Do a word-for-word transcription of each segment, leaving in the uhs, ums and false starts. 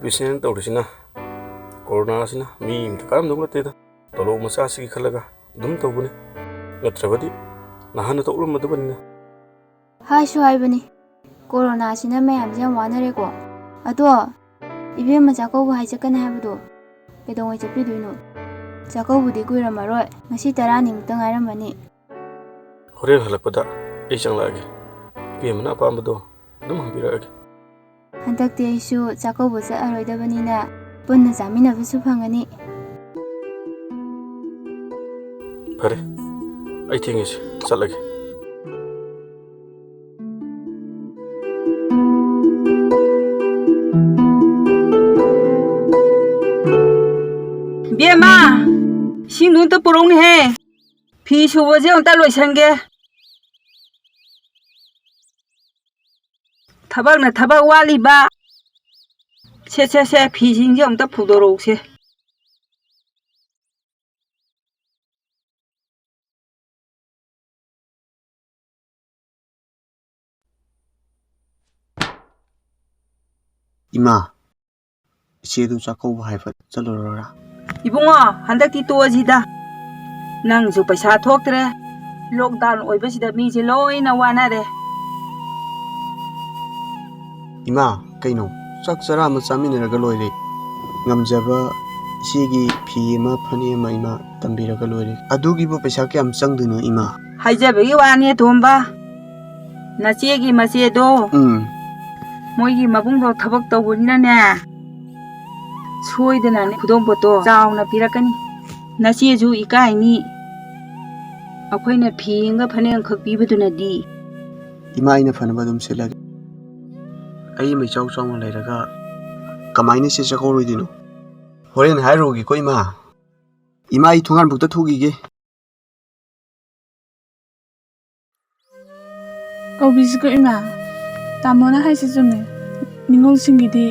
Business ꯇꯧꯔꯤꯁꯤꯅ, ꯀꯣꯔꯣꯅꯥꯁꯤꯅ ꯃꯤ ꯑꯃꯇ ꯀꯥꯟꯅꯝꯗꯧ ꯅꯠꯇꯦꯗ꯫ ꯇꯣꯂꯣꯞ ꯃꯆꯥꯁꯤꯒꯤ ꯈꯜꯂꯒ ꯑꯗꯨꯝ ꯇꯧꯕꯅꯤ, ꯅꯠꯇ꯭ꯔꯕꯗꯤ ꯅꯍꯥꯟꯅ ꯇꯣꯛꯂꯝꯃꯗꯕꯅꯤꯅ꯫ ꯍꯥꯏꯁꯨ ꯍꯥꯏꯕꯅꯤ, ꯀꯣꯔꯣꯅꯥꯁꯤꯅ ꯃꯌꯥꯝꯁꯦ ꯌꯥꯝ ꯋꯥꯅꯔꯦꯀꯣ꯫ ꯑꯗꯣ, ꯏꯕꯦꯝꯃ ꯆꯥꯛꯀꯧꯕ ꯍꯥꯏ ꯆꯠꯀꯅꯤ ꯍꯥꯏꯕꯗꯣ ꯀꯩꯗꯧꯉꯩ ꯆꯠꯄꯤꯗꯣꯏꯅꯣ? ꯆꯥꯛꯀꯧꯕꯗꯤ ꯀꯨꯏꯔꯝꯃꯔꯣꯏ, ꯉꯁꯤ ꯇꯔꯥꯅꯤꯃꯨꯛꯇ ꯉꯥꯏꯔꯝꯃꯅꯤ꯫ ꯍꯣꯔꯦꯟ ꯍꯜꯂꯛꯄꯗ ꯑꯩ ꯆꯪꯂꯛꯑꯒꯦ꯫ ꯏꯕꯦꯝꯃꯅ ꯑꯄꯥꯝꯕꯗꯣ ꯑꯗꯨꯝ ꯍꯪꯕꯤꯔꯛꯑꯒꯦ꯫ ꯍꯟꯗꯛꯇꯤ ꯑꯩꯁꯨ ꯆꯥꯛꯀꯧꯕ ꯆꯠꯂꯔꯣꯏꯗꯕꯅꯤꯅ ꯄꯨꯟꯅ ꯆꯥꯃꯤꯟꯅꯕꯁꯨ ꯐꯪꯒꯅꯤ꯫ ꯐꯔꯦ, ꯑꯩ ꯊꯦꯡꯉꯦꯁꯦ, ꯆꯠꯂꯒꯦ꯫ ꯕꯦꯝꯃ, ꯏꯁꯤꯡꯗꯨ ꯑꯝꯇ ꯄꯨꯔꯛꯎꯅꯦꯍꯦ꯫ ꯐꯤ ꯁꯨꯕꯁꯦ ꯑꯝꯇ ꯂꯣꯏꯁꯟꯒꯦ꯫ ꯊꯕꯛꯅ ꯊꯕꯛ ꯋꯥꯠꯂꯤꯕ꯫ ꯁꯦ, ꯁꯦ, ꯁꯦ, ꯐꯤꯁꯤꯡꯁꯦ ꯑꯝꯇ ꯐꯧꯗꯣꯔꯛꯎꯁꯦ꯫ ꯏꯃꯥ, ꯏꯆꯦꯗꯨ ꯆꯥꯛꯀꯧꯕ ꯍꯥꯏꯕ ꯆꯠꯂꯨꯔꯣꯔꯥ? ꯏꯕꯨꯡꯉꯣ, ꯍꯟꯗꯛꯇꯤ ꯇꯣꯛꯑꯁꯤꯗ꯫ ꯅꯪꯁꯨ ꯄꯩꯁꯥ ꯊꯣꯛꯇ꯭ꯔꯦ꯫ ꯂꯣꯛꯗꯥꯎꯟ ꯑꯣꯏꯕꯁꯤꯗ ꯃꯤꯁꯦ ꯂꯣꯏꯅ ꯋꯥꯅꯔꯦ꯫ ꯏꯃꯥ, ꯀꯩꯅꯣ? ꯆꯥꯛ ꯆꯔꯥ ꯑꯃ ꯆꯥꯃꯤꯟꯅꯔꯒ ꯂꯣꯏꯔꯦ꯫ ꯉꯝꯖꯕ ꯏꯆꯦꯒꯤ ꯐꯤ ꯑꯃ, ꯐꯅꯦꯛ ꯑꯃ ꯏꯃꯥ ꯇꯝꯕꯤꯔꯒ ꯂꯣꯏꯔꯦ꯫ ꯑꯗꯨꯒꯤꯕꯨ ꯄꯩꯁꯥ ꯀꯌꯥꯝ ꯆꯪꯗꯣꯏꯅꯣ ꯏꯃꯥ? ꯍꯥꯏꯖꯕꯒꯤ ꯋꯥꯅꯤ, ꯇꯣꯝꯕ꯫ ꯅꯆꯦꯒꯤ ꯃꯆꯦꯗꯣ, ꯎꯝ꯫ ꯃꯣꯏꯒꯤ ꯃꯕꯨꯡꯗꯣ ꯊꯕꯛ ꯇꯧꯕꯅꯤꯅꯅꯦ, ꯁꯣꯏꯗꯅꯅꯦ ꯈꯨꯗꯣꯜꯄꯣꯠꯇꯣ ꯆꯥꯎꯅ ꯄꯤꯔꯛꯀꯅꯤ꯫ ꯅꯆꯦꯁꯨ ꯏꯀꯥꯏꯅꯤ꯫ ꯑꯩꯈꯣꯏꯅ ꯐꯤ ꯑꯃꯒ ꯐꯅꯦꯛ ꯑꯃꯈꯛ ꯄꯤꯕꯗꯨꯅꯗꯤ꯫ ꯏꯃꯥ, ꯑꯩꯅ ꯐꯅꯕ ꯑꯗꯨꯝ ꯁꯤꯜꯂꯒꯦ꯫ ꯑꯩ ꯑꯃ ꯏꯆꯥꯎ ꯆꯥꯎꯅ ꯂꯩꯔꯒ ꯀꯃꯥꯏꯅ ꯏꯆꯦ ꯆꯥꯛꯀꯧꯔꯣꯏꯗꯣꯏꯅꯣ? ꯍꯣꯔꯦꯟ ꯍꯥꯏꯔꯨꯔꯒꯦꯀꯣ ꯏꯃꯥ꯫ ꯏꯃꯥ, ꯑꯩ ꯊꯣꯡꯒꯥꯟꯕꯨꯛꯇ ꯊꯣꯛꯈꯤꯒꯦ꯫ ꯀꯧꯕꯤꯁꯤꯀꯣ ꯏꯃꯥ꯫ ꯇꯥꯃꯣꯅ ꯍꯥꯏꯁꯤ ꯆꯨꯝꯃꯦ꯫ ꯅꯤꯉꯣꯜꯁꯤꯡꯒꯤꯗꯤ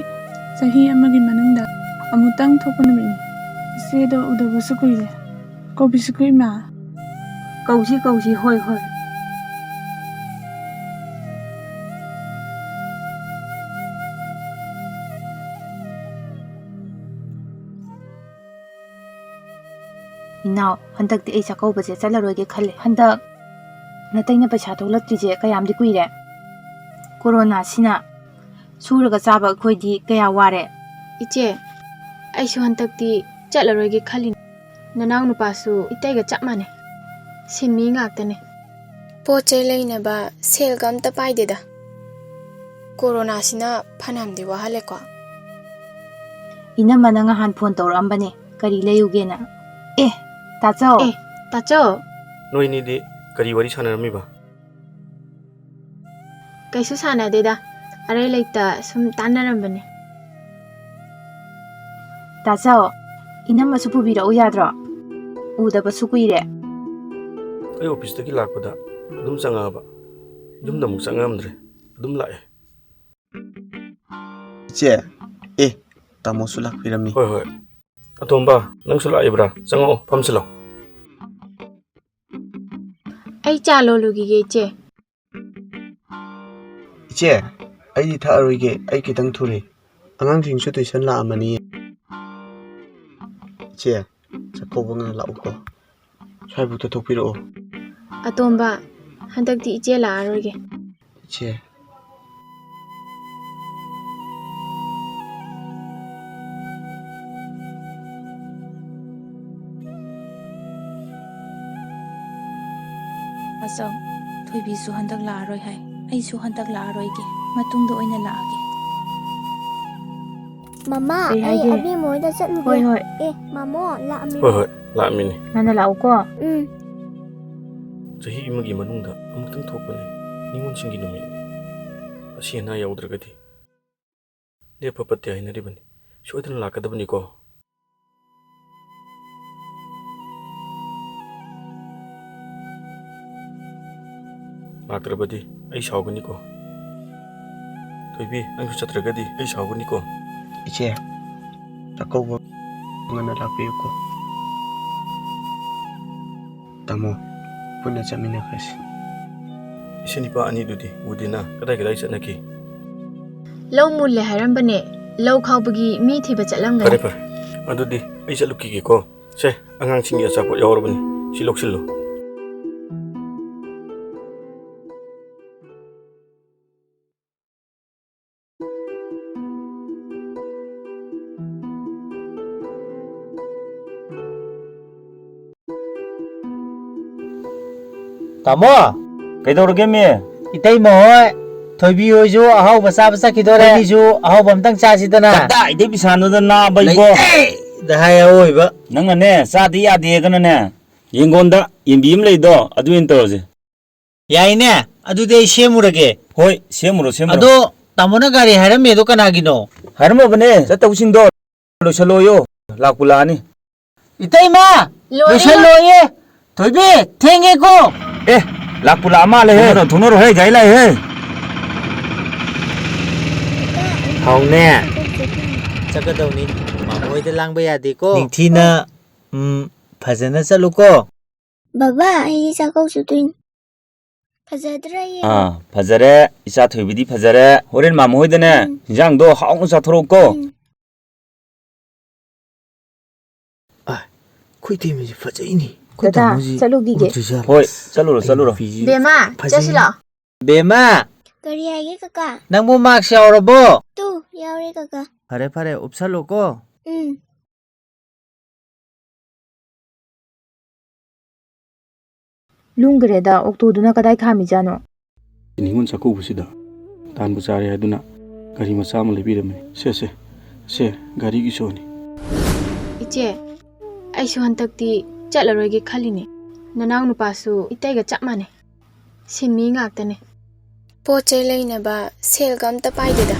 ꯆꯍꯤ ꯑꯃꯒꯤ ꯃꯅꯨꯡꯗ ꯑꯃꯨꯛꯇꯪ ꯊꯣꯛꯄ ꯅꯨꯃꯤꯠꯅꯤ꯫ ꯏꯆꯦꯗꯣ ꯎꯗꯕꯁꯨ ꯀꯨꯏꯔꯦ꯫ ꯀꯧꯕꯤꯁꯤꯀꯣ ꯏꯃꯥ꯫ ꯀꯧꯁꯤ, ꯀꯧꯁꯤ, ꯍꯣꯏ, ꯍꯣꯏ꯫ ꯏꯅꯥꯎ, ꯍꯟꯗꯛꯇꯤ ꯑꯩ ꯆꯥꯛꯀꯧꯕꯁꯦ ꯆꯠꯂꯔꯣꯏꯒꯦ ꯈꯜꯂꯦ꯫ ꯍꯟꯗꯛ ꯅꯇꯩꯅ ꯄꯩꯁꯥ ꯊꯣꯛꯂꯛꯇ꯭ꯔꯤꯁꯦ ꯀꯌꯥꯝꯗꯤ ꯀꯨꯏꯔꯦ? ꯀꯣꯔꯣꯅꯥꯁꯤꯅ ꯁꯨꯔꯒ ꯆꯥꯕ ꯑꯩꯈꯣꯏꯗꯤ ꯀꯌꯥ ꯋꯥꯔꯦ꯫ ꯏꯆꯦ, ꯑꯩꯁꯨ ꯍꯟꯗꯛꯇꯤ ꯆꯠꯂꯔꯣꯏꯒꯦ ꯈꯜꯂꯤꯅꯦ꯫ ꯅꯅꯥꯎ ꯅꯨꯄꯥꯁꯨ ꯏꯇꯩꯒ ꯆꯞ ꯃꯥꯟꯅꯩ꯫ ꯁꯤꯟꯃꯤ ꯉꯥꯛꯇꯅꯦ꯫ ꯄꯣꯠ ꯆꯩ ꯂꯩꯅꯕ ꯁꯦꯜꯒ ꯑꯝꯇ ꯄꯥꯏꯗꯦꯗ꯫ ꯀꯣꯔꯣꯅꯥꯁꯤꯅ ꯐꯅꯌꯥꯝꯗꯤ ꯋꯥꯍꯜꯂꯦꯀꯣ꯫ ꯏꯅꯝꯃꯅ ꯉꯍꯥꯟ ꯐꯣꯟ ꯇꯧꯔꯛꯑꯝꯕꯅꯦ, ꯀꯔꯤ ꯂꯩꯌꯨꯒꯦꯅ꯫ ꯑꯦ, ꯇꯥꯆꯧ꯫ ꯑꯦ, ꯇꯥꯆꯧ꯫ ꯅꯣꯏꯅꯤꯗꯤ ꯀꯔꯤ ꯋꯥꯔꯤ ꯁꯥꯟꯅꯔꯝꯃꯤꯕ? ꯀꯩꯁꯨ ꯁꯥꯟꯅꯗꯦꯗ, ꯑꯔꯩ ꯂꯩꯇ ꯁꯨꯝ ꯇꯥꯟꯅꯔꯝꯕꯅꯦ꯫ ꯇꯥꯆꯧ, ꯏꯅꯝꯃꯁꯨ ꯄꯨꯕꯤꯔꯛꯎ ꯌꯥꯗ꯭ꯔꯣ? ꯎꯗꯕꯁꯨ ꯀꯨꯏꯔꯦ꯫ ꯑꯩ ꯑꯣꯐꯤꯁꯇꯒꯤ ꯂꯥꯛꯄꯗ ꯑꯗꯨꯝ ꯆꯪꯉꯛꯑꯕ, ꯌꯨꯝꯗ ꯑꯃꯨꯛ ꯆꯪꯉꯛꯑꯝꯗ꯭ꯔꯦ, ꯑꯗꯨꯝ ꯂꯥꯛꯑꯦ꯫ ꯏꯆꯦ, ꯑꯦ, ꯇꯥꯃꯣꯁꯨ ꯂꯥꯛꯄꯤꯔꯝꯃꯤ꯫ ꯍꯣꯏ, ꯍꯣꯏ꯫ ꯑꯇꯣꯝꯕ, ꯅꯪꯁꯨ ꯂꯥꯛꯏꯕ꯭ꯔꯥ? ꯆꯪꯉꯛꯑꯣ, ꯐꯝꯁꯤ ꯂꯥꯎ꯫ ꯑꯩ ꯆꯥ ꯂꯣꯜꯂꯨꯈꯤꯒꯦ, ꯏꯆꯦ꯫ ꯏꯆꯦ, ꯑꯩꯗꯤ ꯊꯛꯑꯔꯣꯏꯒꯦ, ꯑꯩ ꯈꯤꯇꯪ ꯊꯨꯔꯦ꯫ ꯑꯉꯥꯡꯁꯤꯡꯁꯨ ꯇꯨꯏꯁꯟ ꯂꯥꯛꯑꯝꯃꯅꯤ꯫ ꯏꯆꯦ, ꯆꯥꯛꯀꯧꯕ ꯉꯥꯏꯍꯥꯛ ꯂꯥꯛꯎꯀꯣ꯫ ꯁ꯭ꯋꯥꯏꯕꯨꯛꯇ ꯊꯣꯛꯄꯤꯔꯛꯑꯣ꯫ ꯑꯇꯣꯝꯕ, ꯍꯟꯗꯛꯇꯤ ꯏꯆꯦ ꯂꯥꯛꯑꯔꯣꯏꯒꯦ꯫ ꯏꯆꯦ꯫ ꯑꯆꯧ, ꯊꯣꯏꯕꯤꯁꯨ ꯍꯟꯗꯛ ꯂꯥꯛꯑꯔꯣꯏ ꯍꯥꯏ꯫ ꯑꯩꯁꯨ ꯍꯟꯗꯛ ꯂꯥꯛꯑꯔꯣꯏꯒꯦ, ꯃꯇꯨꯡꯗ ꯑꯣꯏꯅ ꯂꯥꯛꯑꯒꯦ꯫ ꯃꯃꯥ, ꯀꯩ ꯑꯩ ꯍꯥꯏꯒꯦ? ꯑꯕꯦꯝꯃ ꯍꯣꯏꯗ ꯆꯠꯂꯨꯒꯦ꯫ ꯍꯣꯏ, ꯍꯣꯏ꯫ ꯑꯦ, ꯃꯥꯃꯣ, ꯂꯥꯛꯑꯝꯃꯤ꯫ ꯍꯣꯏ, ꯍꯣꯏ, ꯂꯥꯛꯑꯝꯃꯤꯅꯤ꯫ ꯉꯟꯅ ꯂꯥꯛꯎꯀꯣ꯫ ꯎꯝ꯫ ꯆꯍꯤ ꯑꯃꯒꯤ ꯃꯅꯨꯡꯗ ꯑꯃꯨꯛꯇꯪ ꯊꯣꯛꯄꯅꯤ, ꯅꯤꯉꯣꯜꯁꯤꯡꯒꯤ ꯅꯨꯃꯤꯠꯅꯤ꯫ ꯑꯁꯤ ꯑꯅꯥ ꯌꯥꯎꯗ꯭ꯔꯒꯗꯤ ꯂꯦꯞꯄ ꯐꯠꯇꯦ ꯍꯥꯏꯅꯔꯤꯕꯅꯤ꯫ ꯁꯣꯏꯗꯅ ꯂꯥꯛꯀꯗꯕꯅꯤꯀꯣ꯫ ꯂꯥꯛꯇ꯭ꯔꯕꯗꯤ ꯑꯩ ꯁꯥꯎꯒꯅꯤꯀꯣ꯫ ꯊꯣꯏꯕꯤ, ꯅꯪꯁꯨ ꯆꯠꯇ꯭ꯔꯒꯗꯤ ꯑꯩ ꯁꯥꯎꯒꯅꯤꯀꯣ꯫ ꯏꯆꯦ, ꯆꯥꯛꯀꯧꯕ ꯉꯟꯅ ꯂꯥꯛꯄꯤꯌꯨꯀꯣ꯫ ꯇꯥꯃꯣ, ꯄꯨꯟꯅ ꯆꯠꯃꯤꯟꯅꯈ꯭ꯔꯁꯤ꯫ ꯏꯆꯦ ꯅꯨꯄꯥ ꯑꯅꯤꯗꯨꯗꯤ ꯎꯗꯦꯅ, ꯀꯗꯥꯏ ꯀꯗꯥꯏ ꯆꯠꯅꯈꯤ? ꯂꯧ ꯃꯨꯜꯂꯦ ꯍꯥꯏꯔꯝꯕꯅꯦ, ꯂꯧ ꯈꯥꯎꯕꯒꯤ ꯃꯤ ꯊꯤꯕ ꯆꯠꯂꯝꯒꯅꯤ꯫ ꯐꯔꯦ, ꯐꯔꯦ, ꯑꯗꯨꯗꯤ ꯑꯩ ꯆꯠꯂꯨꯈꯤꯒꯦꯀꯣ꯫ ꯁꯦ, ꯑꯉꯥꯡꯁꯤꯡꯒꯤ ꯑꯆꯥꯄꯣꯠ ꯌꯥꯎꯔꯕꯅꯤ, ꯁꯤ ꯂꯧꯁꯤꯜꯂꯨ꯫ ꯇꯥꯃꯣ! ꯀꯩꯗꯧꯔꯒꯦ, ꯃꯤ? ꯏꯇꯩꯃ ꯍꯣꯏ, ꯊꯣꯏꯕꯤ ꯍꯣꯏꯁꯨ ꯑꯍꯥꯎꯕ ꯆꯥꯕ ꯆꯠꯈꯤꯗꯣꯔꯦ꯫ ꯑꯩꯒꯤꯁꯨ ꯑꯍꯥꯎꯕ ꯑꯝꯇꯪ ꯆꯥꯁꯤꯗꯅ꯫ ꯀꯗꯥꯏꯗꯩ ꯄꯩꯁꯥꯅꯣꯗ, ꯅꯥꯕ ꯏꯕꯣ? ꯂꯩꯇꯦꯗ ꯍꯥꯏ ꯑꯋꯣꯏꯕ꯫ ꯅꯪꯅꯅꯦ, ꯆꯥꯗ ꯌꯥꯗꯦꯒꯅꯅꯦ, ꯌꯦꯡꯒꯣꯟꯗ ꯌꯦꯟꯕꯤ ꯑꯃ ꯂꯩꯗꯣ, ꯑꯗꯨ ꯑꯣꯏꯅ ꯇꯧꯔꯁꯦ꯫ ꯌꯥꯏꯅꯦ, ꯑꯗꯨꯗꯤ ꯑꯩ ꯁꯦꯝꯃꯨꯔꯒꯦ꯫ ꯍꯣꯏ, ꯁꯦꯝꯃꯨꯔꯣ, ꯁꯦꯝꯃꯨꯔꯣ꯫ ꯑꯗꯣ ꯇꯥꯃꯣꯅ ꯒꯥꯔꯤ ꯍꯥꯏꯔꯝꯃꯦꯗꯣ ꯀꯅꯥꯒꯤꯅꯣ? ꯍꯥꯏꯔꯝꯃꯕꯅꯦ, ꯆꯠꯇꯧꯁꯤꯡꯗꯣ ꯂꯣꯏꯁꯜꯂꯣꯌꯣ, ꯂꯥꯛꯄꯨ ꯂꯥꯛꯑꯅꯤ꯫ ꯏꯇꯩꯃ, ꯂꯣꯏꯔꯦ, ꯂꯣꯏꯁꯜꯂꯣꯌꯦ꯫ ꯊꯣꯏꯕꯤ, ꯊꯦꯡꯉꯦꯀꯣ꯫ ꯑꯦ, ꯂꯥꯛꯄꯨ ꯂꯥꯛꯑ ꯃꯥꯜꯂꯦꯍꯦ꯫ ꯊꯣꯡꯅꯔꯣ, ꯊꯣꯡꯅꯔꯣ, ꯍꯦ, ꯒꯥꯔꯤ ꯂꯥꯛꯑꯦꯍꯦ꯫ ꯍꯥꯎꯅꯦ꯫ ꯆꯠꯀꯗꯧꯅꯤ꯫ ꯃꯥꯃ ꯍꯣꯏꯗ ꯂꯥꯡꯕ ꯌꯥꯗꯦꯀꯣ꯫ ꯅꯤꯡꯊꯤꯅ, ꯎꯝ, ꯐꯖꯅ ꯆꯠꯂꯨꯀꯣ꯫ ꯕꯕꯥ, ꯑꯩ ꯆꯥꯛꯀꯧ ꯆꯠꯇꯣꯏꯅꯤ꯫ ꯐꯖꯗ꯭ꯔꯥ ꯌꯦꯡꯉꯣ꯫ ꯑꯥ, ꯐꯖꯔꯦ꯫ ꯏꯆꯥ ꯊꯣꯏꯕꯤꯗꯤ ꯐꯖꯔꯦ꯫ ꯍꯣꯔꯦꯟ ꯃꯥꯃ ꯍꯣꯏꯗꯅꯦ, ꯎꯝ, ꯏꯟꯖꯥꯡꯗꯣ ꯍꯥꯎꯅ ꯆꯥꯊꯣꯔꯛꯎꯀꯣ꯫ ꯎꯝ꯫ ꯑꯥ, ꯑꯩꯈꯣꯏ ꯏꯇꯩꯃꯁꯦ ꯐꯖꯩꯅꯦ꯫ ꯑꯩꯈꯣꯏ ꯗꯗꯥ, ꯇꯥꯃꯣꯁꯤ ꯆꯠꯂꯨꯈꯤꯒꯦ꯫ ꯎꯗ꯭ꯔꯤꯖꯥꯠꯂꯣ? ꯍꯣꯏ, ꯆꯠꯂꯨꯔꯣ, ꯑꯩ ꯆꯠꯂꯨꯔꯣ꯫ ꯅꯨꯄꯤꯁꯤ ꯕꯦꯝꯃ, ꯐꯖꯩꯅꯦ꯫ ꯆꯠꯁꯤ ꯂꯥꯛꯑꯣ꯫ ꯕꯦꯝꯃ! ꯀꯔꯤ ꯍꯥꯏꯒꯦ ꯀꯀꯥ? ꯅꯪꯕꯨ ꯃꯥꯛꯁ ꯌꯥꯎꯔꯕꯣ? ꯇꯨ, ꯌꯥꯎꯔꯦ ꯀꯀꯥ꯫ ꯐꯔꯦ, ꯐꯔꯦ, ꯎꯞꯁꯜꯂꯣꯀꯣ꯫ ꯎꯝ꯫ ꯂꯨꯝꯒꯔꯦꯗ, ꯑꯣꯛꯇꯣꯗꯨꯅ ꯀꯗꯥꯏ ꯈꯥꯝꯃꯤꯖꯥꯠꯅꯣ? ꯅꯤꯉꯣꯜ ꯆꯥꯛꯀꯧꯕꯁꯤꯗ ꯇꯥꯟꯕꯨ ꯆꯥꯔꯦ ꯍꯥꯏꯗꯨꯅ ꯒꯥꯔꯤ ꯃꯆꯥ ꯑꯃ ꯂꯩꯕꯤꯔꯝꯃꯦ꯫ ꯁꯦ, ꯁꯦ, ꯁꯦ, ꯒꯥꯔꯤꯒꯤ ꯁꯣꯅꯤ꯫ ꯏꯆꯦ, ꯑꯩꯁꯨ ꯍꯟꯗꯛꯇꯤ ꯆꯠꯂꯔꯣꯏꯒꯦ ꯈꯜꯂꯤꯅꯦ꯫ ꯅꯅꯥꯎ ꯅꯨꯄꯥꯁꯨ ꯏꯇꯩꯒ ꯆꯞ ꯃꯥꯟꯅꯩ꯫ ꯁꯤꯟꯃꯤ ꯉꯥꯛꯇꯅꯦ꯫ ꯄꯣꯠ ꯆꯩ ꯂꯩꯅꯕ ꯁꯦꯜꯒ ꯑꯝꯇ ꯄꯥꯏꯗꯦꯗ꯫